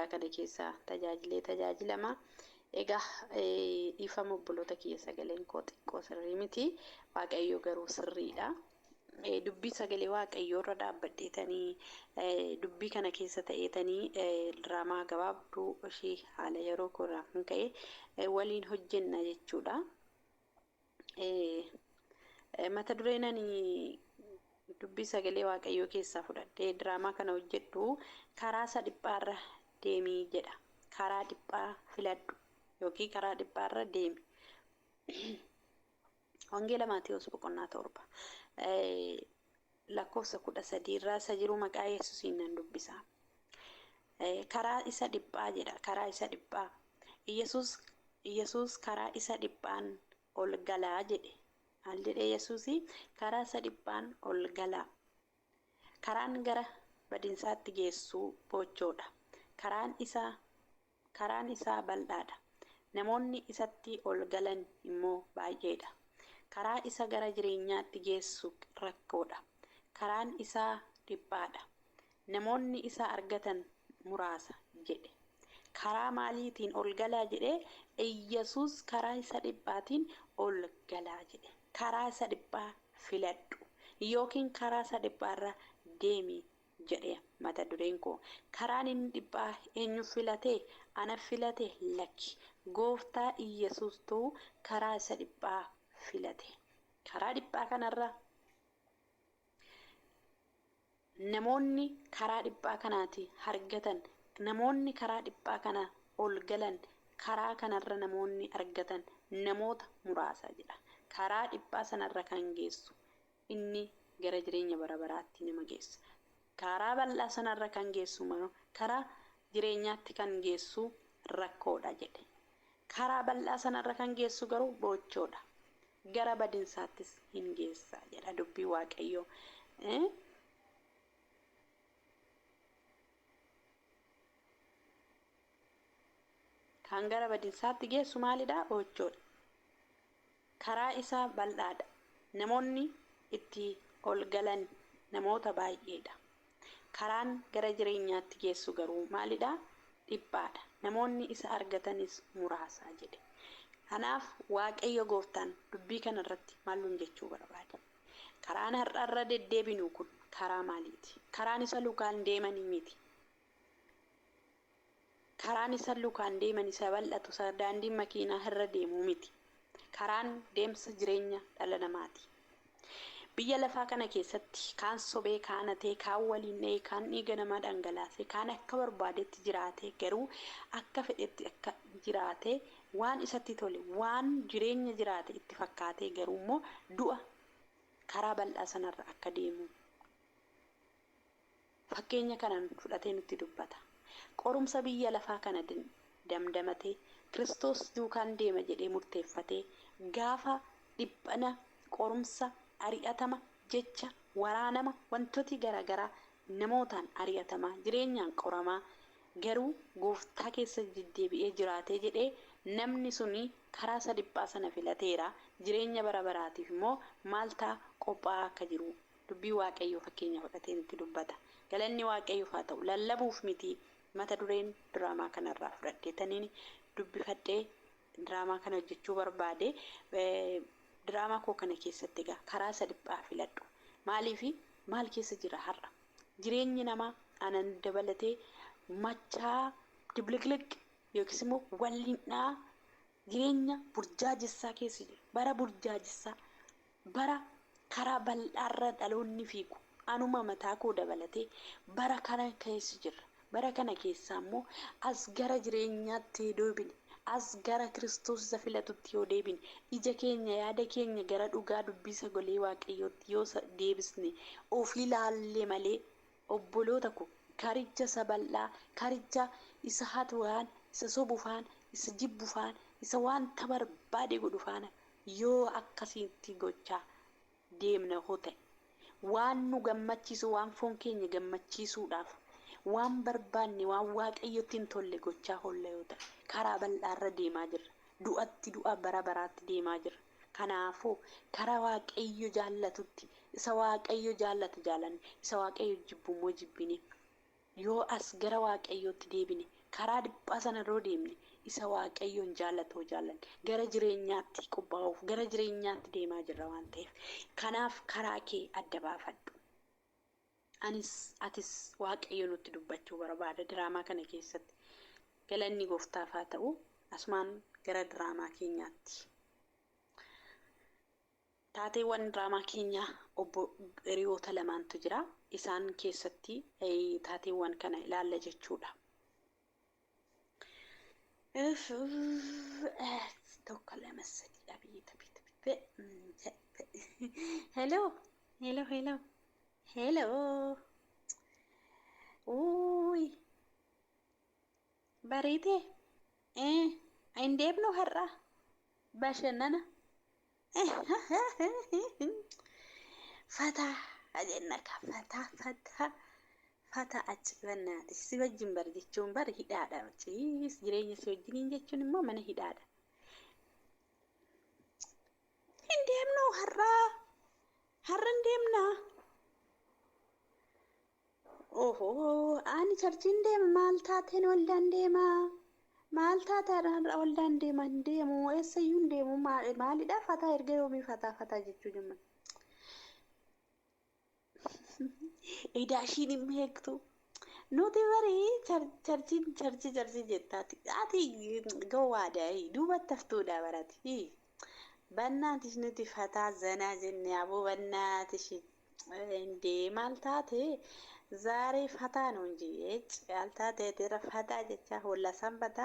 Waldaa kana keessa tajaajilee tajaajilama. Egaa dhiifama obboloota kiyya sagaleen koo xiqqoo sirrii miti. Waaqayyo garuu sirriidha. Dubbii sagalee Waaqayyoo irra dhaabbadheetanii dubbii kana keessa ta'eetanii diraamaa gabaabduu ishii haala yeroo koo irraa kan ka'e waliin hojjenna jechuudha. Mata dureen ani dubbii sagalee Waaqayyoo keessaa fudhadhee diraamaa kana hojjedhu karaa isa dhiphaarra deemii jedha. Karaa dhiphaa filadhu yookiin karaa dhiphaarra deemi. Wangeela Maatewos boqonnaa 7 lakkoofsa 13 irraa isa jiru maqaa Yesuusiin nan dubbisa. Karaa isa dhiphaa jedha. Karaa isa dhiphaa. Iyyasuus karaa isa dhiphaan ol galaa jedhe. Maal jedhee Yesuusi? Karaa isa dhiphaan ol galaa. Karaan gara badinsaatti geessu boochoodha. Karaan isa Karaan isaa bal'aadha. Namoonni isatti ol galan immoo baay'eedha. Karaa isa gara jireenyaatti geessu rakkoodha. Karaan isaa dhiphaadha. Namoonni isa argatan muraasa jedhe. Karaa maaliitiin ol galaa jedhee? Iyyasuus karaa isa dhiphaatiin ol galaa jedhe. Karaa isa dhiphaa filadhu yookiin karaa isa dhiphaarra deemi jedhe mata dureen koo. Karaan inni dhiphaa eenyuuf filate? Anaf filate? Lakki. Gooftaa Iyyasuustu karaa isa dhiphaa filate. Karaa dhiphaa kanarra Namoonni karaa dhiphaa kanaati argatan, namoonni karaa dhiphaa kana ol galan, karaa kanarra namoonni argatan namoota muraasa jedha. Karaa dhiphaa sanarra kan geessu inni gara jireenya bara baraatti nama geessa. Karaa bal'aa sanarra kan geessu karaa jireenyaatti kan geessu rakkoodha jedhe. Karaa bal'aa sanarra kan geessu garuu boochoodha. Gara badinsaattis hin geessa jedha dubbii Waaqayyoo. Kan gara badinsaatti geessu maalidha? Boochoodha. Karaa isaa bal'aadha. Namoonni itti ol galan namoota baay'eedha. Karaan gara jireenyaatti geessu garuu maalidha? Dhiphaadha. Namoonni isa argatanis muraasa jedhe. Kanaaf Waaqayyo gooftaan dubbii kana irratti maal nuun jechuu barbaade? Karaan har'a irra deddeebinu kun karaa maaliiti? Karaan isa lukaan deemanii miti. Karaan isa lukaan deeman isa bal'atu isa daandiin makiinaa irra deemu miti. Karaan deemsa jireenya dhala namaati. Biyya lafaa kana keessatti kaan sobee, kaan hatee, kaan waliin dha'ee, kaan dhiiga namaa dhangalaasee, kaan akka barbaadetti jiraatee garuu akka fedhetti akka jiraatee waan isatti tole, waan jireenya jiraate itti fakkaatee garuu immoo du'a karaa bal'aa sanarra akka deemu fakkeenya kanaan fudhatee nutti dubbata. Qorumsa biyya lafaa kana damdamatee Kiristoos duukaan deema jedhee murteeffatee gaafa dhiphana, qorumsa, ari'atama, jecha, waraanama, wantooti garaagaraa namootaan ari'atamaa, jireenyaan qoramaa garuu gooftaa keessa deddeebi'ee jiraatee jedhee namni suni karaa isa dhiphaa sana filateera. Jireenya bara baraatiif immoo maal ta'a qophaa'aa akka jiru Dubbii Waaqayyoo fakkeenya fudhatee nutti dubbata. Galanni Waaqayyoof haa ta'u. Lallabuuf miti mata dureen diraamaa kanarraa fudhadheetaniin dubbifadhee diraamaa kana hojjechuu barbaade. Diraamaa koo kana keessatti egaa karaa isa dhiphaa filadhu. Maaliif maal keessa jira har'a? Jireenyi namaa anan dabalatee machaa dibliqliq yookiis immoo walliindhaa jireenya burjaajessaa keessa jira. Bara burjaajessaa Bara karaa bal'aarra dhaloonni fiigu, anuma mataa koo dabalatee bara kana keessa jirra. Bara kana keessaa immoo as gara jireenyaatti yoo deebine, as gara Kiristoos isa filatutti yoo deebine, ija keenya, yaada keenya gara dhugaa dubbii sagalee Waaqayyootti yoo deebisne, of ilaalle malee obboloota koo karicha isa bal'aa, karicha isa hatu faana, isa sobu faana, isa jibbu faana, isa wanta barbaade godhu faana Yoo akkasitti gochaa deemna hoo ta'e, waan nu gammachiisu, waan foon keenya gammachiisuudhaaf, waan barbaanne, waan Waaqayyotti hin tolle gochaa oolla yoo ta'e, karaa bal'aa irra deemaa jirra. Du'atti, du'a bara baraatti deemaa jirra. Kanaafuu, karaa Waaqayyo jaallatutti, isa Waaqayyo jaallatu jaalanne, isa Waaqayyo jibbu immoo jibbinee, yoo as gara Waaqayyootti deebine, Karaa dhiphaa sana yeroo deemne isa Waaqayyoon jaallatoo jaallanne gara jireenyaatti qophaa'uuf gara jireenyaatti deemaa jirra waan ta'eef kanaaf karaa kee adda baafadhu. Anis atis Waaqayyo nutti dubbachuu barbaada diraamaa kana keessatti. Galanni gooftaaf haa ta'u asumaan gara diraamaa keenyaatti. Taateewwan diraamaa keenyaa obbo hiriyoota lamaantu jira. Isaan keessatti taateewwan kana ilaalla jechuudha. Tokko lama sadii abiita biita biita. Hello hello hello hello. Uuy bareedee hin deemnu har'a bashannana. Fataa jenna ka fataa fataa fataa achi bannaati si wajjin bar jechuun bar hidhaadha. Ciis jireenya si wajjiniin jechuun immoo mana hidhaadha. Hin deemnu har'a har'a hin deemnaa. Ohoo ani charchiin deema maal taateen waldaan deema maal taateen har'a waldaan deema hin deemu eessayyuu hin deemu maalidha fataa erga yoomii fataa fataa jechuu jemma. Edaa ishiin hin beektu. Nuti barii charchiin charchii charchii jettaati. Ati gowwaadha duubatti haftuudha barati. Bannaatis nuti fataa zanaa jenne aboo bannaatis እንዴ maal taate ዛሬ ፈታ ነው እንጂ እጭ ያልታተ የቴረ ፈታ jecha holla sanbata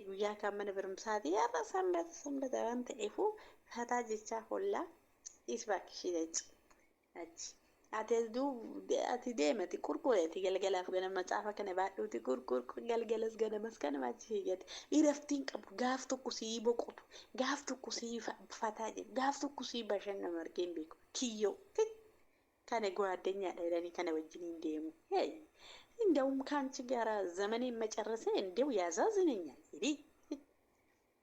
guyyaa kan mana barumsaati har'a sanbata sanbata waan ta'eefu fataa jecha holla isbaakishii jecha achi ati ati deemati qurqureeti galgalaaf ganama macaafa kana baadhuuti qurqur galgalas ganamas kanama achi fiigate iraftiin qabu gaaf tokko sii boqotu gaaf tokko sii fataa jedhu gaaf tokko sii bashannanu argeen beeku kiyyoo kana ጓደኛadha jedhanii kana wajjiniin deemu. እንደውም ከአንቺ ጋር ዘመኔን መጨረሴ እንደው ያሳዝነኛል። እንግዲህ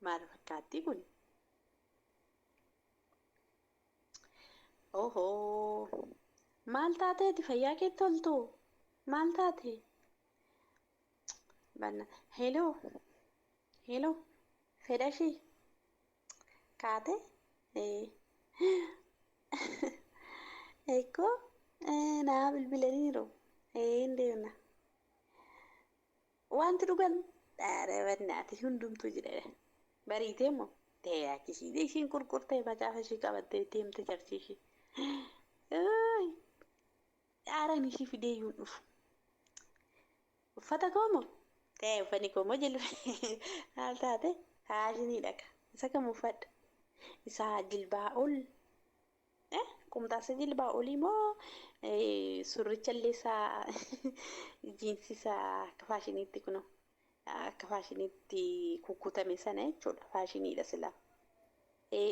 maal fakkaatti kun? Ohoo maal taateeti fayyaa kee toltu? Maal taate? Banna hello hello fedhashii kaate? Eekoo naa bilbilaniiru. Hin deemna. Wanti dhugan dhaara bannaati hundumtuu jira. Bariitee immoo ta'ee akkasii ishiin qurqurtee macaafa ishii qabattee deemte charchii ishii. Dhaaraan ishii fidee iyyuu hin dhufu. Uffata koo moo? Ta'ee uffanni koo moo jedhu maal taate haashinii dhaqa. Isa kam uffadha? Isa jilbaa ol qumxaasa jilbaa olii moo surricha illee isaa jiinsi isaa akka faashiniitti kunoo akka faashiniitti kukkutame sana jechuudha. Faashiniidha silaa.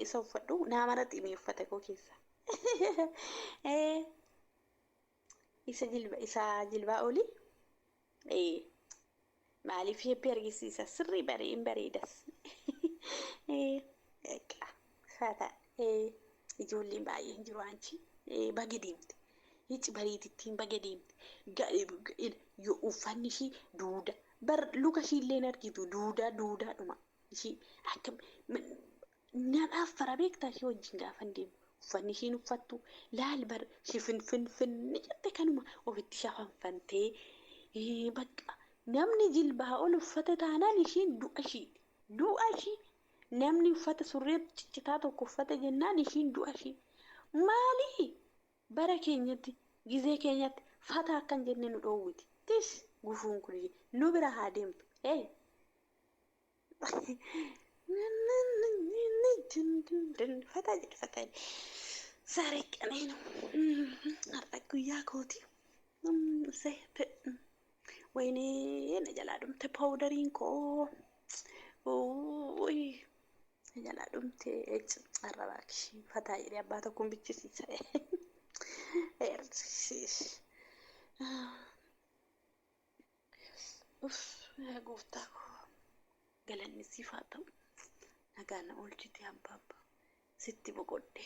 Isa uffadhu naa mara ximee uffata koo keessa. Isa jilba isa jilbaa olii maaliif sheeppii argisiisa sirrii baree hin bareedas. Fataa ijoolleen baay'een jiru anchi baga deemte. Hici bariitittiin baga deemte. Yoo uffanni ishii duuda bar luka ishii illee argitu duudaa duudaadhuma ishii akka nan affara beektaa ishii wajjin gaafan deemu. Uffanni ishiin uffattu laal bar shifinfinfinni jette kanuma ofitti shafanfantee bakka namni jilbaa ol uffate taanaan ishiin du'a ishii du'a ishii namni uffata surree ciccitaa tokko uffate jennaan ishiin du'a ishii maali bara keenyatti gizee keenyatti fata akkan jenne nu dhoowwiti tis gufuun kun nu bira haa deemtu hey fataa jedhe fataa jedhe saree qanee har'a guyyaa kooti ወይኔ na jalaa dhumte powderiin koo na jalaa dhumte har'a baakishii fataa jedhee abbaa tokkoon bichisiisa. Uff gooftaa koo galanni siif haa ta'u nagaan na oolchite abbaa abbaa sitti boqodhe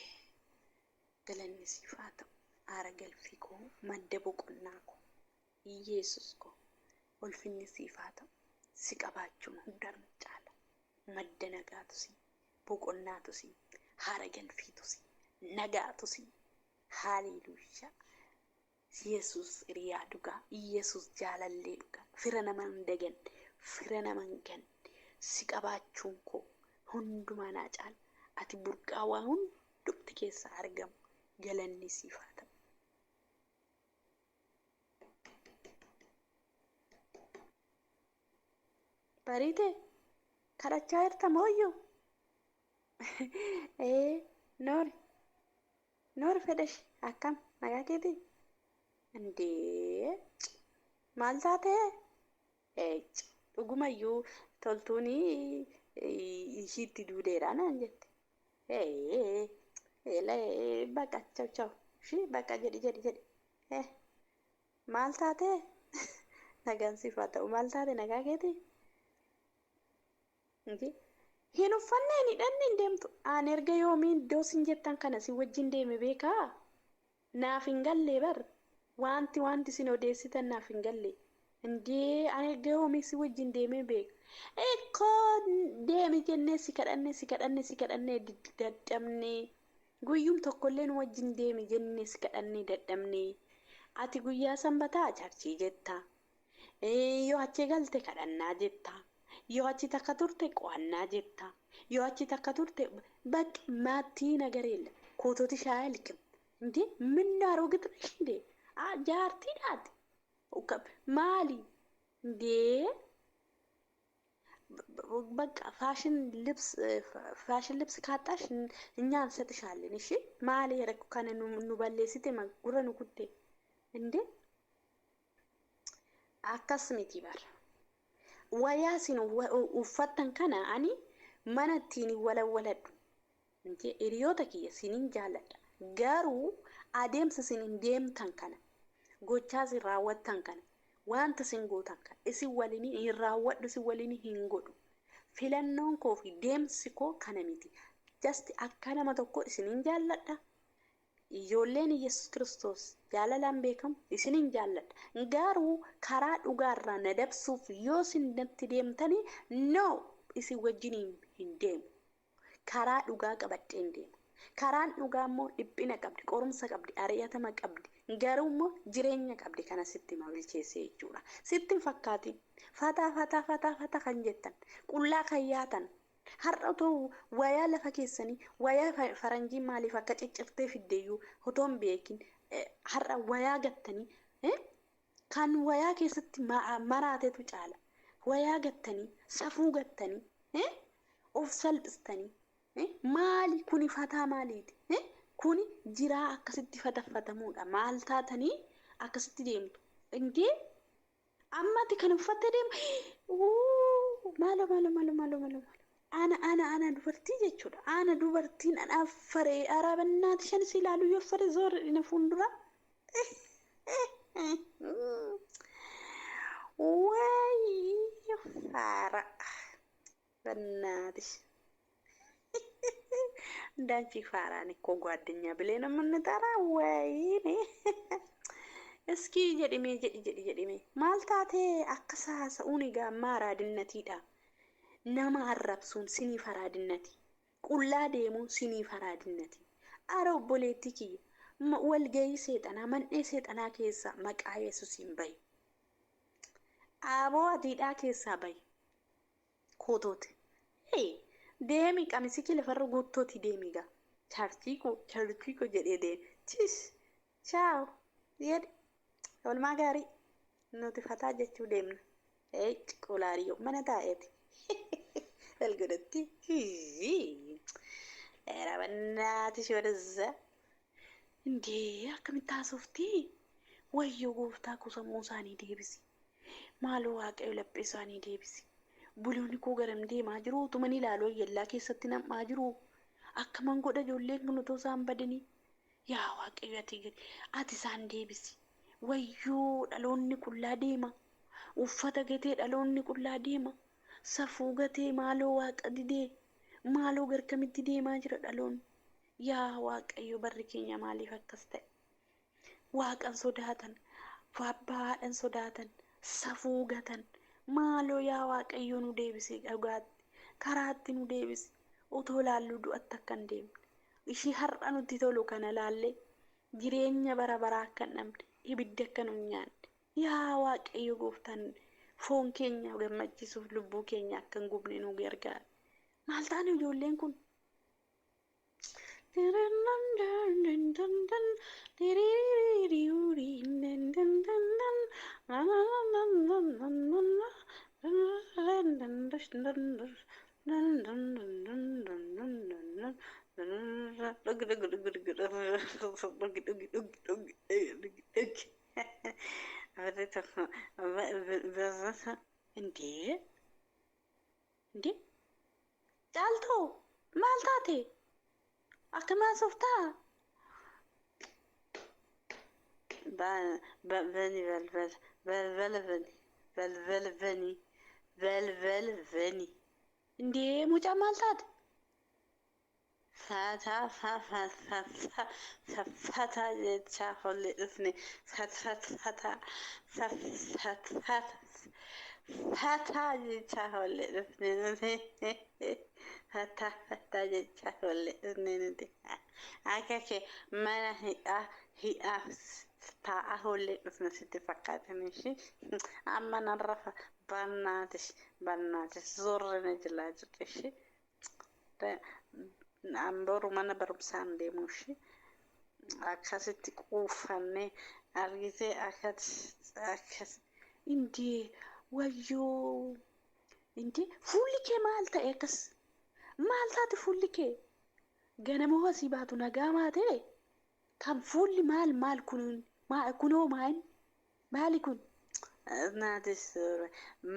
galanni siif haa ta'u aara galfii koo madda boqonnaa koo Iyeesus koo Ulfinni siif haa ta'u. Si qabaachuun hundarra caala. Madda nagaatu si, boqonnaatu si, haara galfiitu si, nagaatu si. Haaleluuyaa. Yesuus hiriyaa dhugaa, Yesuus jaalallee dhugaa, fira nama hin daganne, fira nama hin ganne, si qabaachuun koo hundumaa naa caala. Ati burqaa waa hundumti keessaa argamu. Galanni siif haa ta'u. Bariite kadhachaa jirta mooyyuu? Ee noori noori fedhash akkam nagaa keetii? Indee maal taatee? Eec dhugumayyuu toltuun ishiitti duudeera naan jette. Ee baqa chaw chaw ishii baqa jedhi jedhi jedhi. Maal taatee? Nagaan siif haa ta'u, maal taate, nagaa keetii? Hin uffanne, hin hidhanne, hin deemtu. Ani erga yoomii iddoo sin jettan kana si wajjin deeme beekaa? Naaf hin galle bar. Wanti isin odeessitan naaf hin galle. Indee ani erga yoomii si wajjin deemee beeka? Ekkoo deemi jennee si kadhanne, si kadhanne, si kadhanne dadhabne. Guyyum tokkollee nu wajjin deemi jennee si kadhanne dadhabne. Ati guyyaa sanbataa church jetta. Yoo achi galte kadhannaa jetta. Yoo achi takka turte qo'annaa jetta. Yoo achi takka turte በቃ ማቲ ነገር የለም። ኮቶትሽ አያልቅም እንዴ? ምን አሮጊት ነሽ እንዴ? Jaartii dhaati maali እንዴ? በቃ ፋሽን ልብስ፣ ፋሽን ልብስ ካጣሽ እኛ እንሰጥሻለን። እሺ maali ረኩ kana nu balleessite gurra nu kutte እንዴ? Akkas miti bara. Wayaa isin uffattan kana ani mana ittiin walawwaladhu. Hiriyoota kiyya isinin jaalladha. Garuu adeemsa isin deemtan kana, gochaa isin raawwattan kana, wanta isin gootan kana isin waliin hin raawwadhu, isin waliin hin godhu. Filannoon koo fi deemsi koo kana miti. Just akka nama tokko isinin jaalladha. Ijoolleen Yesus Kiristoos jaalalaan beekamu isinin jaalladha. Garuu karaa dhugaarraa na dabsuuf yoo isin natti deemtanii, no, isin wajjin hin deemu. Karaa dhugaa qabadheen deema. Karaan dhugaa immoo dhiphina qabdi, qorumsa qabdi, ari'atama qabdi. Garuu immoo jireenya qabdi, kana sitti hima bilcheessee jechuudha. Sitti hin fakkaatin. Fataa fataa fataa fataa kan jettan, qullaa kan yaatan. Har'a otoo wayaa lafa keessanii, wayaa faranjiin maaliif akka ciccirtee fiddeeyyuu otoo hin beekin, har'a wayaa gattanii, kan wayaa keessatti maraatetu caala. Wayaa gattanii, safuu gattanii, of salphistanii, maali kuni, fataa maaliiti? Kuni jiraa akkasitti fataffatamuudha. Maal taatanii akkasitti deemtu? Indee ammati kan uffattee deemu maalo maalo maalo maalo maalo maalo. Ana ana ana dubartii jechuudha. Ana dubartiin ana affaree araabannaati shan si ilaalu yoo affare zoor na fuuldura. Wayi faara በናትሽ እንዳንቺ ፋራን እኮ ጓደኛ ብለን ነው የምንጠራ። ወይኔ እስኪ jedhimee jedhi jedhi jedhimee maal taatee akka saasa'uun egaa amma araadinnatiidha. Nama arrabsuun siniif araadinnati. Qullaa deemuun siniif araadinnati. Ara obboleettii kiyya, walgahii seexanaa, man'ee seexanaa keessaa maqaa Yesuusiin bahi. Aboo adiidhaa keessaa bahi. Kootooti. Deemi, qamisii kee lafarra guuttooti deemi gaa. Church koo, church koo jedhee deemi. Tis chaaw jedhi. Oolmaa gaarii, nuti fataa jechuu deemna. Ee qulaariyyoo mana taa'eeti. Algodhatti. ኧረ በእናትሽ ወደዛ እንዴ, akkamitti haasofti? Wayyoo gooftaa koo, sammuu isaanii deebisi. Maaloo waaqayyo, laphee isaanii deebisi. Buloonni koo garam deemaa jiru? Utuman ilaaluu ayyallaa keessatti nam'aa jiru. Akkaman godha ijoolleen kun otoo isaan badanii? Yaa waaqayyo, ati ati isaan deebisi. Wayyoo, dhaloonni qullaa deema. Uffata gatee dhaloonni qullaa deema. Safuu gatee, maaloo waaqa didee. Maaloo garkamitti deemaa jira dhaloonni? Yaa waaqayyo, barri keenya maaliif akkas ta'e? Waaqan sodaatan, abbaa haadhan sodaatan, Safuu gatan. Maaloo yaa Waaqayyo nu deebisi dhugaatti. Karaatti nu deebisi. Otoo laalluu du'atti akka hin deemne. Ishii har'a nutti tolu kana laallee jireenya bara baraa akka hin dhabne, ibiddi akka nu hin nyaanne. Yaa Waaqayyo gooftaan foon keenya gammachiisuuf lubbuu keenya akka hin gubne nu gargaari. Maal taane ijoolleen kun? እንዴ እንዴ Caaltuu maal taate? Akkam haasoftaa? Bani balbala balbala bani balbala bani balbala bani. Indee mucaa maal taate? Fataa fataa jechaa hollee dhufne fataa fataa jechaa hollee dhufne nuti fataa fataa jechaa hollee dhufne nuti akka kee mana hidhaa hidhaa taa'aa hollee dhufne sitti fakkaatan ishii amma narra barnaatis barnaatis zorri na jalaa jirti ishii. Boru mana barumsaan deemu ishii akkasitti quufannee argitee akkas akkas indee wayyoo indee fuulli kee maal ta'e akkas maal taate fuulli kee ganama asii baatu nagaa maatee kan fuulli maal maal kun kunoo maal maali kun naatis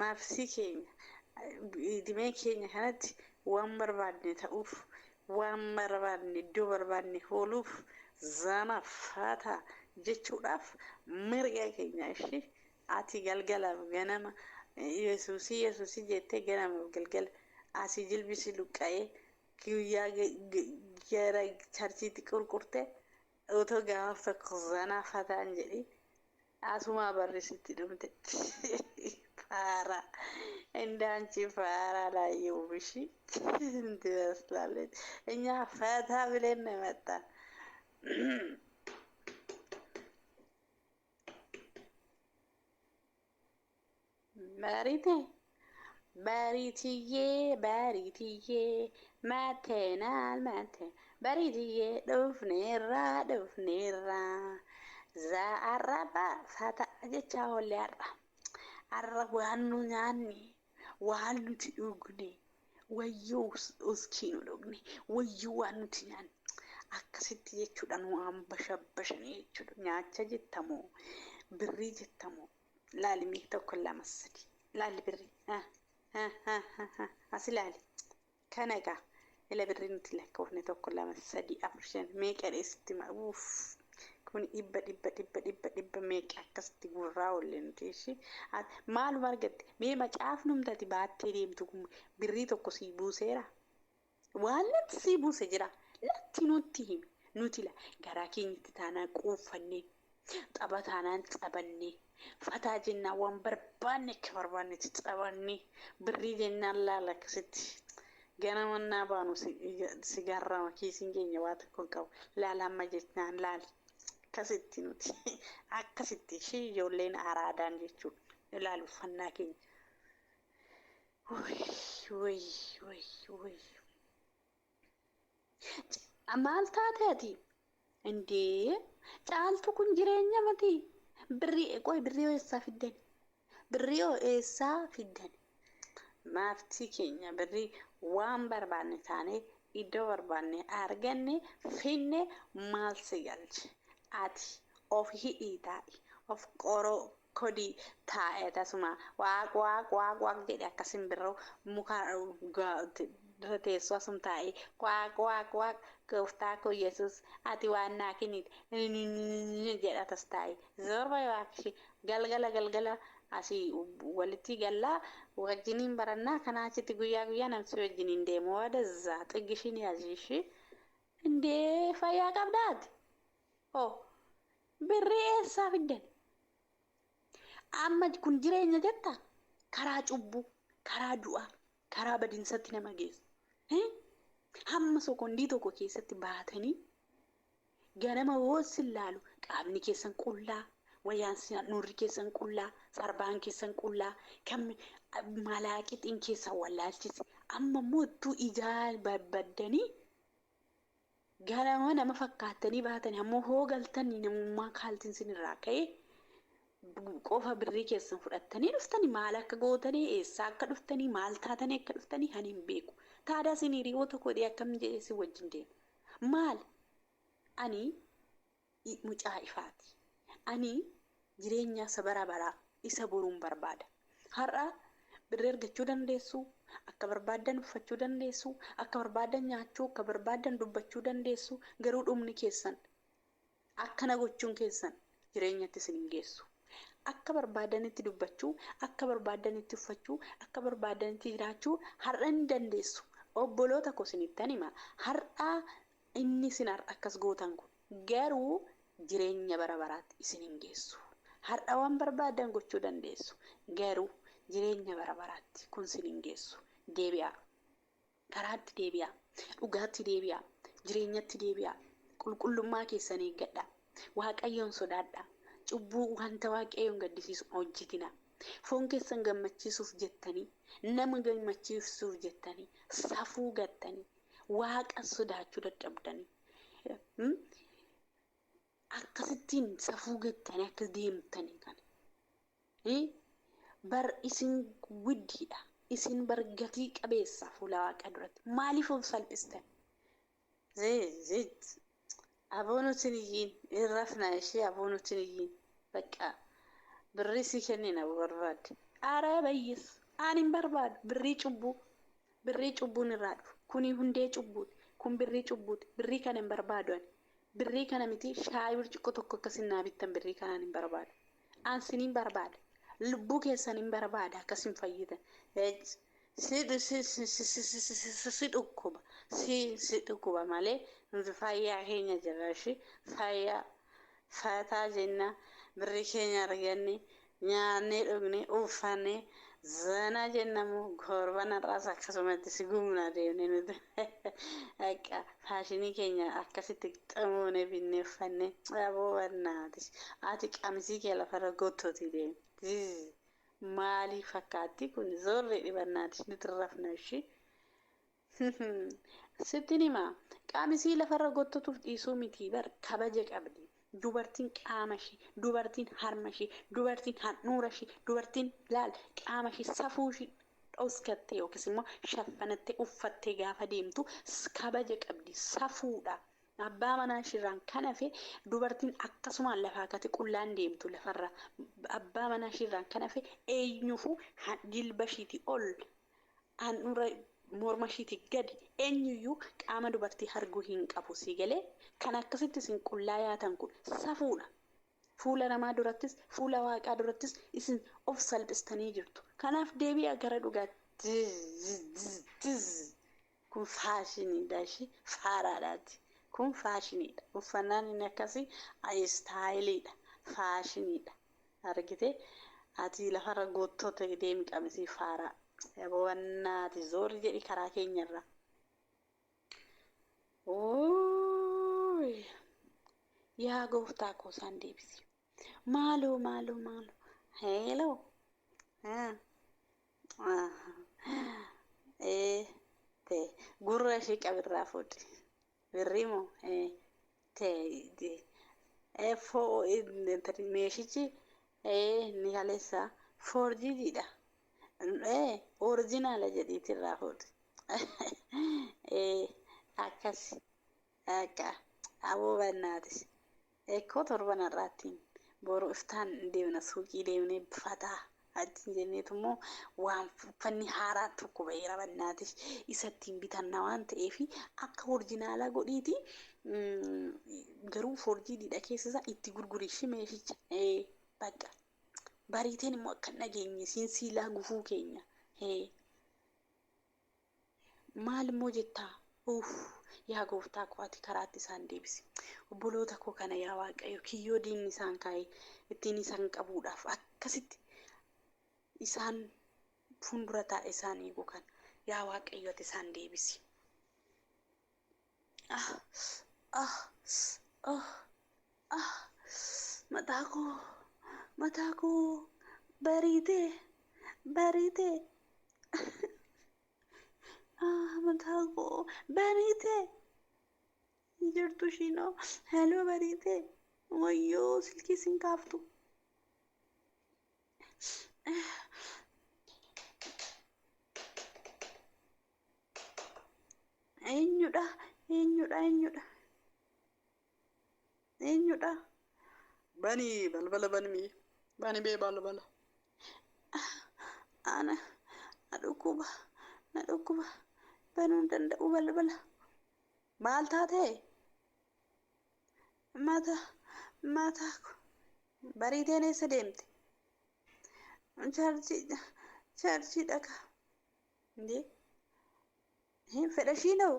mabsii keenya idimee keenya kanatti waan barbaadne ta'uuf waan barbaadne iddoo barbaadne ooluuf zana fata jechuudhaaf mirga keenya ishii ati galgalaaf ganama yesuusii yesuusii jettee ganamaaf galgala asii jilbisi luqqa'ee guyyaa gara charchiitti qurqurte otoo gaaf tokko zana fataan jedhi asumaa barrisitti dhumte ፋራ እንደ አንቺ ፋራ ላየሁም። እሺ ትመስላለች። እኛ ፈታ ብለን ነው የመጣን። በሪቴ በሪትዬ በሪትዬ መተናል መተ በሪትዬ ዱፍኔራ ዱፍኔራ ዛአራባ ፈታ jecha oollee har'a har'a waan nu nyaanne waan nuti dhugne wayyoo uskii nu dhugne wayyoo waan nuti nyaanne akkasitti jechuudha nu waan bashabbashanii jechuudha nyaacha jettamoo birrii jettamoo laali mee tokko lama sadi laali birrii as ilaali kana egaa ila birrii nuti lakkoofne tokko lama sadi afur shan meeqa dheessitti uff kun dhibba dhibba dhibba dhibba dhibba meeqa akkasitti gurraa oolle nuti ishii maaluma argatte mee macaafnumtati baattee deemtu kun birrii tokko sii buuseera waan latti sii buuse jira latti nutti himi nuti la garaa keenyatti taanaan quuffannee tapha taanaan taphannee fataa jennaan waan barbaanne akka barbaannetti taphannee birrii jennaan laala akkasitti ganamannaa baanu sigaarrama kiisiin keenya waa tokko hin qabu laala amma jennaan laali akkasitti nuti akkasitti ishii ijoolleen araadaan jechuudha ilaalu uffannaa keenya. Wuy wuy wuy maal taate ati? Indee caaltu kun jireenya mati birrii qoy birrii eessaa fiddan? Birrii eessaa fiddan? Maaftii keenya birrii waan barbaanne taanee iddoo barbaanne arganne finne maal si galche? Ati of hidhii taa'i of qoroo kodii taa'e tasuma waaq waaq waaq waaq jedhe akka simbirroo muka irra teessoo asum taa'e waaq waaq waaq gooftaa koo yesus ati waan naa kennite jedha tas taa'e zorba waaqshi galgala galgala asii walitti gallaa wajjiniin barannaa kanaa achitti guyyaa guyyaa namsi wajjiniin deemu ወደዛ ጥግሽን ያዥ እሺ እንዴ fayyaa qabdaati oh birrii eessaa fiddan? Amma kun jireenya jetta? Karaa cubbuu, karaa du'aa, karaa badinsatti nama geessa. Hamma sokondii tokko keessatti baatanii ganama hoo sin laalu qaamni keessan qullaa, wayyaan nurri keessan qullaa, sarbaan keessan qullaa, kan malaaqixiin keessan wallaalchise. Amma immoo ittuu ijaa babbaddanii ganama nama fakkaattanii baatanii ammoo hoo galtanii namummaa kaaltiin sinirraa ka'ee qofa birrii keessan fudhattanii dhuftanii maal akka gootanii, eessaa akka dhuftanii, maal taatanii akka dhuftanii ani hin beeku. Taadaa isin hiriyoota godhee akkam jedhee isin wajjin deema? Maal? Ani mucaa ifaati. Ani jireenya isa bara baraa isa boruun barbaada. Har'a birrii argachuu dandeessu, akka barbaaddan uffachuu dandeessu, akka barbaaddan nyaachuu, akka barbaaddan dubbachuu dandeessu, garuu dhumni keessan akkana gochuun keessan jireenyatti isin hin geessu. Akka barbaadanitti dubbachuu, akka barbaadanitti uffachuu, akka barbaadanitti jiraachuu har'a ni dandeessu. Obboloota koo isinittan hima. Har'a inni isin har'a akkas gootan kun garuu jireenya bara baraatti isin hin geessu. Har'a waan barbaadan gochuu dandeessu. Garuu jireenya bara baraatti kun isin hin geessu. Deebi'aa. Karaatti deebi'aa. Dhugaatti deebi'aa. Jireenyatti deebi'aa. Qulqullummaa keessan eeggadhaa. Waaqayyoon sodaadhaa. Cubbuu wanta Waaqayyoon gaddisiisu hojjetina. Foon keessan gammachiisuuf jettanii, nama gammachiisuuf jettanii, safuu gattanii, Waaqa sodaachuu dadhabdanii. Akkasittiin safuu gattanii akka deemtanii kana. Bar isin widdiidha. Isin bar gatii qabeessa fuula Waaqa duratti. Maaliif of salphistan? Zit. Aboo nuti hin iyyiin. Hin rafna ishee, aboo nuti hin iyyiin. Bakka birrii si kennina barbaadde. Ara bayyis. Ani hin barbaadu. Birrii cubbuu. Birrii cubbuun irraa dhufu. Kuni hundee cubbuuti. Kun birrii cubbuuti. Birrii kana hin barbaadu ani. Birrii kana miti, shaayii burcuqqoo tokko akka isin naa bittan birrii kanaan hin barbaadu. An sinin barbaada. Lubbuu keessan hin barbaada akka isin fayyitan. Si dhukkuba. Si dhukkuba malee nuti fayyaa keenya jirra ishee, fayyaa fataa jenna, birrii keenya arganne nyaannee dhugne uffannee zana jennamu, gorban har'aas akkasumatti si gumna deemne nuti akka faashinii keenya akkasitti xamuune binnee uffanne. Aboo bannaatis ati qamisii kee lafarra gottootii deemi. Maalii fakkaatti kun? Zorri dhibannaatis nuti rafna ishee. Sittin hima, qaamisii lafarra gottotuuf dhiisuu miti, bar kabaja qabdi. Dubartiin qaama ishee, dubartiin harma ishee, dubartiin handhuura ishee, dubartiin laal qaama ishee, safuu ishee dhoskattee yookiis immoo shaffanattee uffattee gaafa deemtu kabaja qabdi, safuudha. Abbaa manaa ishiirraan kan hafe dubartiin akkasumaan lafaa kate qullaan deemtu lafarra. Abbaa manaa ishiirraan kan hafe eenyuufuu jilba ishiitii ol, handhuura morma ishiitii gadi eenyuyyuu qaama dubartii arguu hin qabu, sii galee? Kan akkasitti isin qullaa yaatan kun safuudha. Fuula namaa durattis, fuula Waaqaa durattis isin of salphistanii jirtu. Kanaaf deebi'aa gara dhugaatti. Kun faashiniidha ishee faaraadhaati. Kun faashiniidha. Uffannaan inni akkasii istaayiliidha. Faashiniidha. Argitee, ati lafarra goottoota deemi qamisii faaraa. Yabowannaati zoorri jedhi karaa keenyarraa. Yaa Gooftaa koo isaan deebisi. Maaloo, maaloo, maaloo. Hello. Te gurra ishee qabirraa fuudhi. Birrii moo? Te foo meeshichi ni kaleessa foorjiidha. Orijinaala jedhiitirraa fuudhi. Akkas akka aboo bannaatis. Ekkoo torban har'aattiin boru iftaan deemna, suuqii deemnee fataa achiin jenneetu immoo waan uffanni haaraan tokko ba'eera bannaatis, isa ittiin bitanna waan ta'eef akka orijinaalaa godhiiti, garuu foorjiidha keessa isaa itti gurguri ishee meeshicha. Bakka bariiteen immoo akka hin dhageenye siin siilaa gufuu keenya. Maal immoo jettaa? Uff, yaa Gooftaa koo, ati karaatti isaan deebisi. Obboloota koo kana, yaa Waaqayyo, kiyyoo diinni isaan kaa'e ittiin isaan qabuudhaaf akkasitti Isaan fuuldura taa'e isaan eegu kana yaa Waaqayyo ati isaan deebisi. Ah ah ah ah mataa koo mataa koo bariitee bariitee ah mataa koo bariitee jirtu ishiinoo heloo bariitee wayyoo silkii sin kaaftu. Eenyudha eenyudha eenyudha eenyudha Bani balbala bani bani bee balbala. Ana na dhukkuba na dhukkuba banuu hin danda'u balbala. Maal taatee? Mata mataa ko bariiteen eessa deemte? Chaarjii chaarjii dhaqa. Indee hin fedha ishiinoo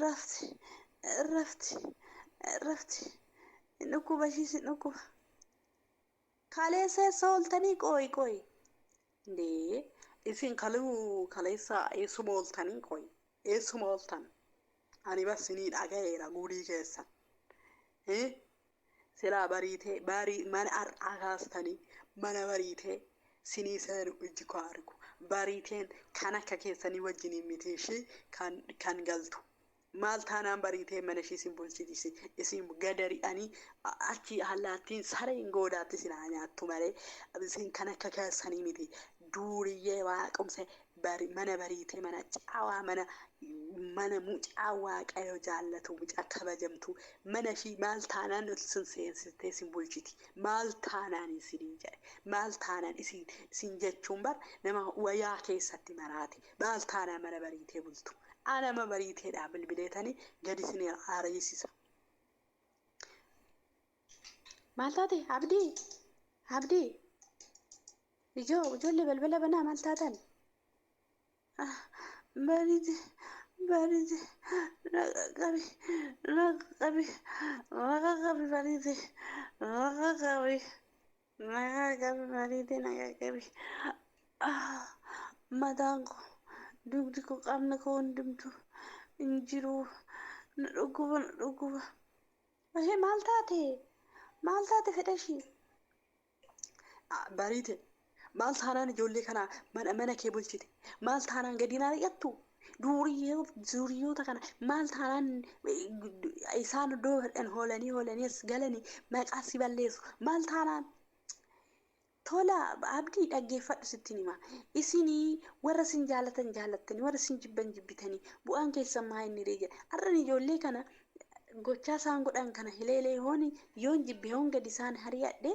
rafti rafti rafti hin dhukkuba ishiis hin dhukkuba. Kaleessa eessa ooltanii qooyi qooyi. Indee isin kaluu kaleessa eessuma ooltanii qoyi eessuma ooltan ani bas sinii dhaga'eera guurii keessan. Silaa bariitee barii mana har'aa kaastanii mana bariitee sinii seenu ijji koo argu bariiteen kan akka keessanii wajjiniin miti ishii kan kan galtu. Maal taanaan bariitee mana ishii isin bulchiti isin gadari'anii achi allaattiin sareen goodaatti isin haa nyaattu malee isin kan akka keessanii miti. Duuriyyee waaqumsa mana bariitee mana caawaa mana mana mucaa waaqayyo jaallatu mucaa kabajamtu mana ishii maal taanaan isin seensistee isin bulchiti maal taanaan isiniin jedhe maal taanaan isin isin jechuun bar nama wayaa keessatti maraate maal taanaan mana bariitee bultu anama bariiteedhaa bilbileetanii gadi isin ariisisa. Maal taate Abdii? Abdii? Ijoo ijoollee balbala banaa maal taatan? Bariite bariite naqa qabi naqa qabi naqa qabi bariite naqa qabi naqa qabi bariite naqa qabi. Mataan koo dugdi koo qaamni koo hundumtu hin jiru na dhukkuba na dhukkuba. Ishee maal taate? Maal taate fedha ishii? Bariite maal taanaan ijoollee kana mana mana kee bulchite maal taanaan gadi na ari'attu duuriyyoota kana maal taanaan isaan iddoo fedhan hoolanii hoolanii as galanii maqaa si balleessu maal taanaan. Tola Abdii dhaggeeffadhu sittin hima. Isinii warra sin jaalatan jaalattanii warra sin jibban jibbitanii bu'aan keessan maa inni ree jedha. Har'an ijoollee kana gochaa isaan godhan kana hileelee hooni yoon jibbe hoon gadi isaan hariyadhe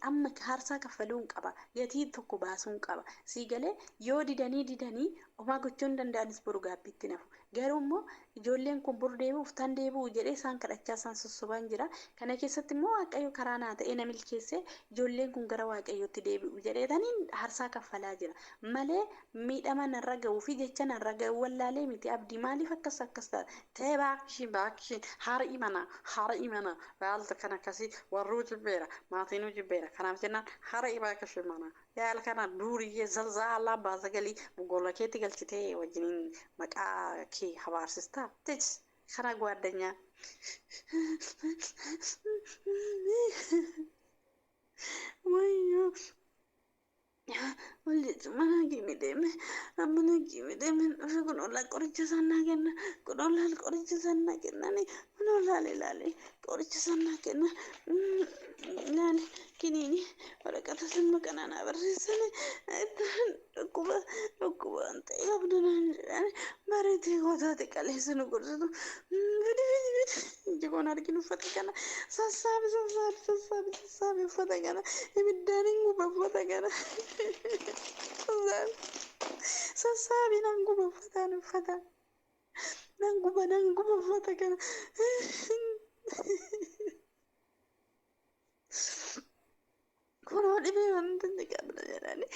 amma haarsaa kaffaluun qaba gatii tokko baasuun qaba sii galee yoo didanii didanii homaa gochuu hin danda'anis boru gaabbiitti nafu garuu immoo ijoolleen kun bor deebi'uuf tan deebi'u jedhee isaan kadhachaa isaan sossobaan jira kana keessatti immoo waaqayyo karaa naa ta'ee na milkeessee ijoolleen kun gara waaqayyootti deebi'u jedheetaniin haarsaa kaffalaa jira malee miidhama narra ga'uu fi jecha narra ga'uu wallaalee miti abdii maaliif akkas akkas ta'a ta'e baakishin baakishin haara imana haara imana waalta kan akkasii warruu jibbeera maatiin jibbeera kanaaf jennaan hara baakishin mana yaala kana duuriyyee zalzaalaa baasagalii gola keetti galchitee wajjiniin maqaa kee habaarsistaa tich kana gwaaddanyaa. Wayyoo ol jechuun mana hakimii deeme mana hakimii deeme dhufe kun ollaa qoricha isaan naa kenna kun ollaan qoricha isaan naa kennani kun ollaan ilaali qoricha isaan naa kenna ilaali kiniini waraqata simma kanaa naa barreessani dhukkuba dhukkuba waan ta'e qabdu naan jedhani bareetee gootaate qaleessa nu gorsitu fidi fidi fidi iji koon arginu uffata kana sassaabi sassaabi sassaabi sassaabi uffata kana ibiddaan hin guba uffata kana sassaabi sassaabi nan guba uffataan uffata nan guba nan guba uffata kana kunoo dhibee wanta inni qabna jedhani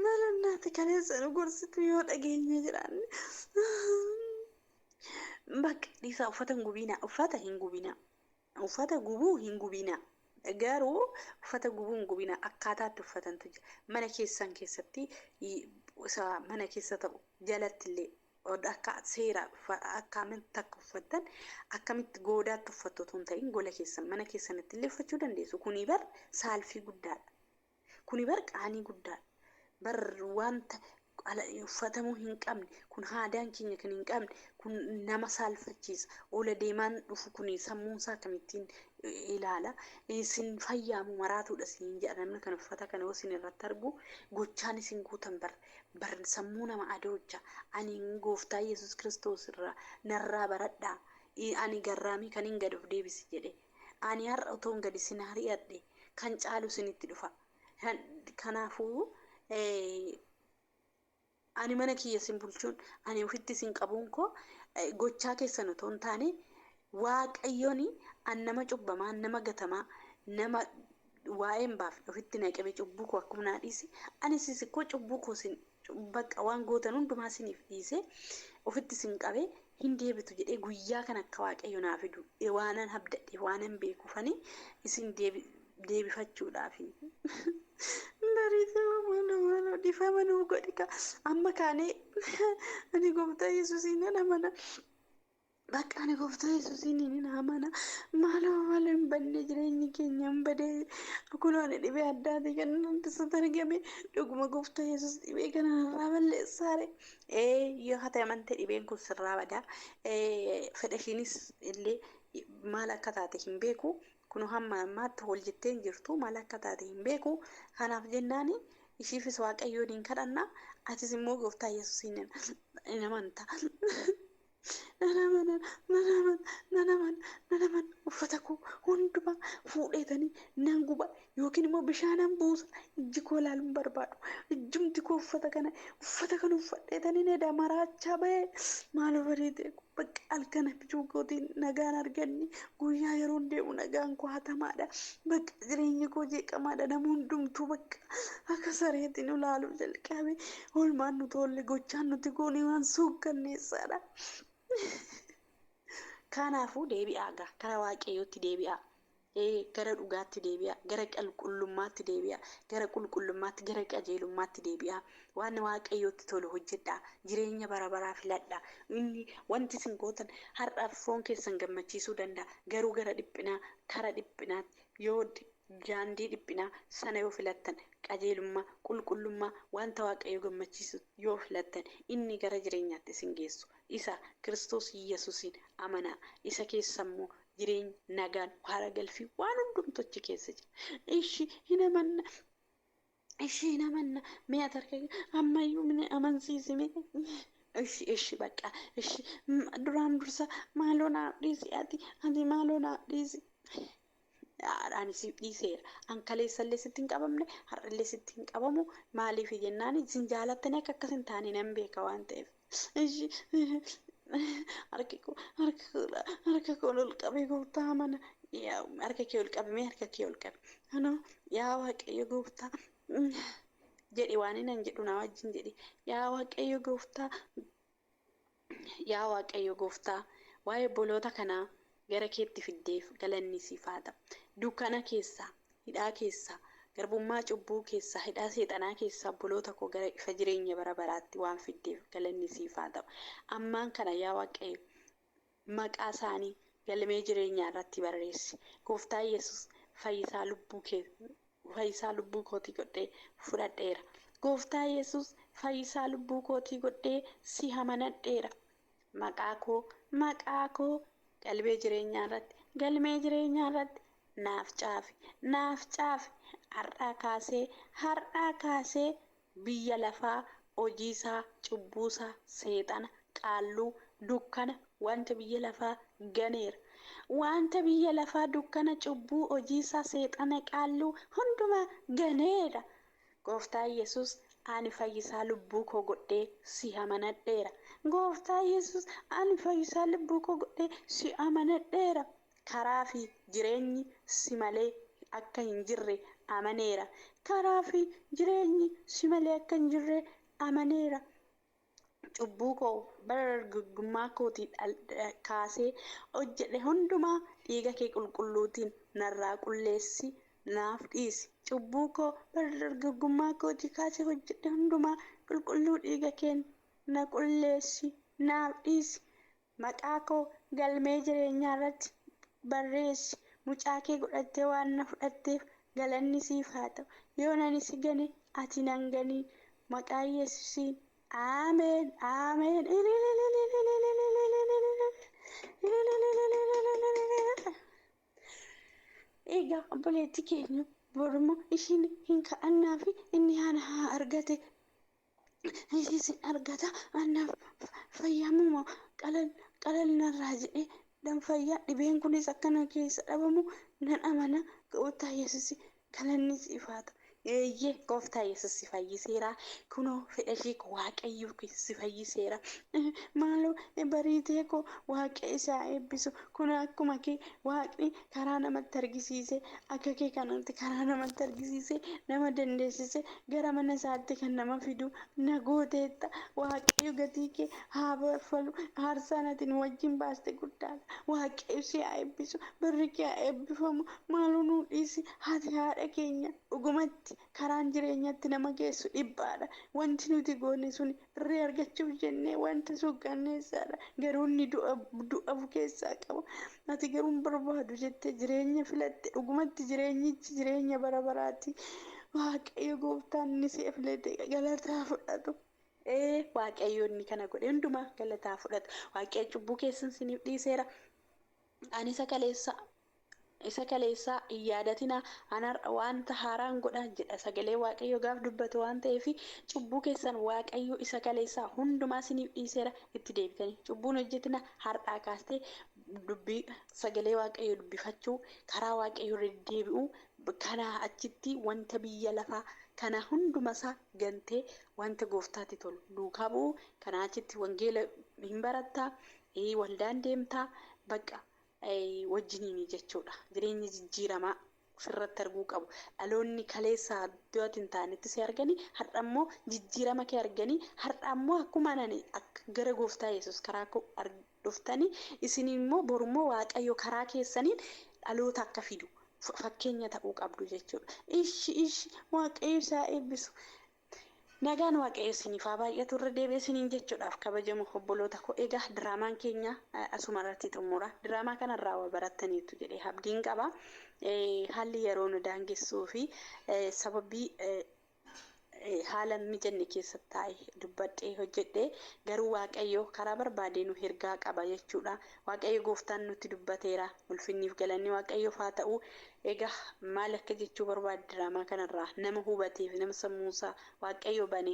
maal annaati kaleessa nu gorsitu yoo dhageenye jedhani bakka dhiisaa uffata hin gubinaa uffata hin gubinaa uffata gubuu hin gubinaa Garuu uffata gubuun gubina akkaataatti uffatantu jira. Mana keessan keessatti isa mana keessa ta'u jalatti illee akka seera akkamitti akka uffattan, akkamitti goodaatti uffattu otoo hin ta'in, gola keessan mana keessanitti illee uffachuu dandeessu. Kuni bar saalfii guddaadha. Kuni bar qaanii guddaadha. Bar wanta uffatamuu hin qabne kun, aadaan keenya kan hin qabne kun nama saalfachiisa. Ola deemaan dhufu kun sammuunsaa akkamittiin ilaala? Isin fayyaamu maraatuudha isin jedha namni kan uffata kana yoo isin irratti argu. Gochaan isin guutan bar bar sammuu nama adoocha. Ani Gooftaa Yesus Kiristoos irraa narraa baradhaa. Ani garraamii kan hin gad of deebisi jedhe. Ani har'a otoo hin gad isin ari'adhe kan caalu isinitti dhufa. Kanaafuu ani mana kiyya isin bulchuun, ani ofitti isin qabuun koo gochaa keessan otoo hin taane, Waaqayyoon an nama cubbamaa, nama gatamaa, nama waa'ee hin baafne ofitti naqame cubbuu koo akkuma naa dhiise, anis isin koo cubbuu koo isin bakka waan gootan hundumaa isiniif dhiise ofitti isin qabee hin deebitu jedhee, guyyaa kan akka Waaqayyo naa fidu waanan abdadhe, waanan beekuufani isin deebifachuudhaafi. Bariisoo, maaloo maaloo dhiifama nuu godhi ka. Amma kaanee ani Gooftaa Yesuusiin nan amana. Bakka ani Gooftaa Yesuusiin nan amana. Maaloo maaloo, hin badne, jireenyi keenya hin badee. Kunoo ani dhibee addaati kan nuti argame. Dhuguma Gooftaa Yesuus dhibee kana narraa balleessaare. Ee, yoo haa ta'e amante dhibeen kun sirraa badaa. Fedha ishiinis illee maal akka taate hin beeku. Kun hamma ammaatti hol jettee hin jirtu, maal akka taate hin beeku. Kanaaf jennaani ishiifis Waaqayyoon hin kadhanna. Atis immoo Gooftaa Yesuusiin hin amanta. Nan amana, nan amana, nan amana, nan amana. Uffata koo hundumaa fuudheetanii nan guba yookiin immoo bishaanan buusa. Ijji koo ilaaluun barbaadu. Ijjumti koo uffata kana uffadheetanii na maraachaa bahee. Maaloo bareedee, bakka halkan abjuu kootiin nagaan arganni, guyyaa yeroon deemu nagaan koo hatamaadha. Bakka jireenyi koo jeeqamaadha. Nama hundumtuu bakka akka sareetiin ilaaluu jalqabe. Oolmaan nuti oolle, gochaan nuti goone waan suukkanneessaadha. Kanaafuu deebi'aa gaa, gara Waaqayyootti deebi'aa. Gara dhugaatti deebi'aa. Gara qulqullummaatti deebi'aa. Gara qulqullummaatti, gara qajeelummaatti deebi'aa. Waan Waaqayyootti tolu hojjedhaa. Jireenya bara baraa filadhaa. Inni wanti isin gootan har'aaf foon keessan gammachiisuu danda'a. Garuu gara dhiphinaa, kara dhiphinaatti yoo daandii dhiphinaa sana yoo filattan, qajeelummaa, qulqullummaa, wanta Waaqayyo gammachiisu yoo filattan, inni gara jireenyaatti isin geessu. Isa Kiristoos Yesuusiin amanaa. Isa keessa immoo jireenya, nagaan, haara galfii, waan hundumtu achi keessa jira. Ishi hin amanna. Ishi hin amanna. Mee ati harka ammayyuu mine amansiisime. Ishi, ishi, bakka ishi, duraan dursa maaloo naaf dhiisi, ati maaloo naaf dhiisi. Ani siif dhiiseera. An kaleessallee sitti hin qabamne, har'allee sitti hin qabamu. Maaliif jennaan isin jaalattanii akka akkas hin taane nan beeka waan ta'eef. Ishi, harki koo, harka koo, harka koo ol qabee Gooftaa amana. Harka kee ol qabi, mee harka kee ol qabi. Anoo yaa Waaqayyo Gooftaa jedhi, waan inni jedhu na wajjin jedhi. Yaa Waaqayyo Gooftaa, yaa Waaqayyo Gooftaa, waa'ee obboloota kanaa gara keetti fiddeef galanni siif haa ta'u. Dukkana keessaa, hidhaa keessaa, garbummaa cubbuu keessaa, hidhaa seexanaa keessaa obboloota koo gara ifa jireenya bara baraatti waan fiddeef galanni siif haa ta'u. Ammaan kana yaa Waaqayyo, maqaa isaanii galmee jireenyaa irratti barreessi. Gooftaa Yesus fayyisaa lubbuu kee, fayyisaa lubbuu kootii godhee fudhadheera. Gooftaa Yesus fayyisaa lubbuu kootii godhee si amanadheera. Maqaa koo, maqaa koo galmee jireenyaa irratti, galmee jireenyaa irratti naaf caafi, naaf caafi. Har'aa kaasee, har'aa kaasee biyya lafaa, hojiisaa, cubbuusaa, seexana, qaalluu, dukkana, wanta biyya lafaa ganeera. Wanta biyya lafaa, dukkana, cubbuu, hojiisaa, seexana, qaalluu hundumaa ganeera. Gooftaa Yesus, ani fayyisaa lubbuu koo godhee si amanadheera. Gooftaa Yesus, ani fayyisaa lubbuu koo godhee si amanadheera. Karaa fi jireenyi si malee akka hin jirre amaneera. Karaa fi jireenyi si malee akka hin jirre amaneera. Cubbuu koo bara dargaggummaa kootii kaasee hojjedhe hundumaa dhiiga kee qulqulluutiin narraa qulleessi, naaf dhiisi. Cubbuu koo bara dargaggummaa kootii kaasee hojjedhe hundumaa qulqulluu dhiiga keen na qulleessi, naaf dhiisi. Maqaa koo galmee jireenyaa irratti barreessi. Mucaa kee godhattee waan na fudhatteef galanni siif haa ta'u. Yoo ani si gane ati nan ganii. Maqaa Yesuusiin Ameen, Ameen. Egaa obboleetti keenya boruma ishiin hin ka'annaa fi inni haana haa argate, ishiis hin argata, annaaf fayyamuma qalal qalal narraa jedhee dan fayyaa, dhibeen kunis akkana keessa dhabamu nan amana. Gooftaa Yesuus galanni siif haa ta'u. Eeyyee, Gooftaa Yesuus si fayyiseera. Kunoo fedha ishee Waaqayyo si fayyiseera. Maaloo bariitee koo, Waaqa isaa eebbisu. Kun akkuma kee Waaqni karaa namatti argisiise, akka kee kanatti karaa namatti argisiise, nama dandeessise, gara mana isaatti kan nama fidu na gooteetta. Waaqayyo gatii kee haa baffalu. Aarsaan ati nu wajjin baaste guddaadha. Waaqayyo si haa eebbisu. Barri kee haa eebbifamu. Maaloo nuu dhiisi. Haati haadha keenya, dhugumatti karaan jireenyatti nama geessu dhiphaadha. Wanti nuti goone sun birrii argachuuf jennee wanta suukanneessaadha. Garuu inni du'a du'a of keessaa qaba. Ati garuu hin barbaadu jettee jireenya filatte. Dhugumatti jireenyichi jireenya bara baraati. Waaqayyo gooftaan inni si filate galataa fudhatu. Ee, Waaqayyo inni kana godhe hundumaa galataa fudhatu. Waaqayyo cubbuu keessan isiniif dhiiseera. Ani isa kaleessaa hin yaadatinaa, ana wanta haaraan godha jedha sagalee Waaqayyo gaaf dubbatu waan ta'eef, cubbuu keessan Waaqayyo isa kaleessaa hundumaa isiniif dhiiseera. Itti deebitanii cubbuun hojjetina. Har'aa kaastee dubbii sagalee Waaqayyo dubbifachuu, karaa Waaqayyo irra deddeebi'uu, kanaa achitti wanta biyya lafaa kana hundumasaa gantee wanta Gooftaatti tolu duukaa bu'uu, kanaa achitti wangeela hin barattaa, waldaan deemtaa, bakka wajjiniini jechuudha. Jireenya jijjiiramaa ofirratti arguu qabu. Dhaloonni kaleessa iddoo ati hin taanetti si arganii, har'a immoo jijjiirama kee arganii, har'a immoo akkuma nani akka gara Gooftaa Yesuus karaa koo dhuftanii, isin immoo borummoo Waaqayyo karaa keessaniin dhaloota akka fidu fakkeenya ta'uu qabdu jechuudha. Ishi ishi, Waaqayyo isaa eebbisu. Nagaan Waaqayyo isiniif haa baay'atu irra deebi'ee isiniin jechuudhaaf, kabajamu obboloota koo. Egaa diraamaan keenya asuma irratti xumura. Diraamaa kanarraa waa barattaniitu jedhee abdiin qaba. Haalli yeroo nu daangessuu fi sababii haala mijanne keessa taa'e dubbadhee hojjedhee, garuu Waaqayyo karaa barbaadee nu ergaa qaba jechuudha. Waaqayyo gooftaan nutti dubbateera. Ulfinniif galanni Waaqayyoof haa ta'u. Egaa maal akka jechuu barbaade diraamaa kanarraa, nama hubateef, nama sammuusaa Waaqayyo bane,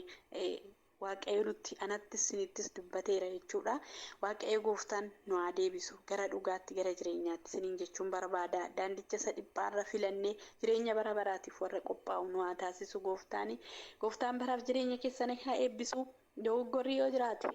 Waaqayyo nutti, anattis isinittis dubbateera jechuudha. Waaqayyo gooftaan nu haa deebisu gara dhugaatti, gara jireenyaatti isiniin jechuun barbaada. Daandicha isa dhiphaarra filannee jireenya bara baraatiif warra qophaa'u nu haa taasisu gooftaani. Gooftaan baraaf jireenya keessanii haa eebbisu. Dogoggorri yoo jiraate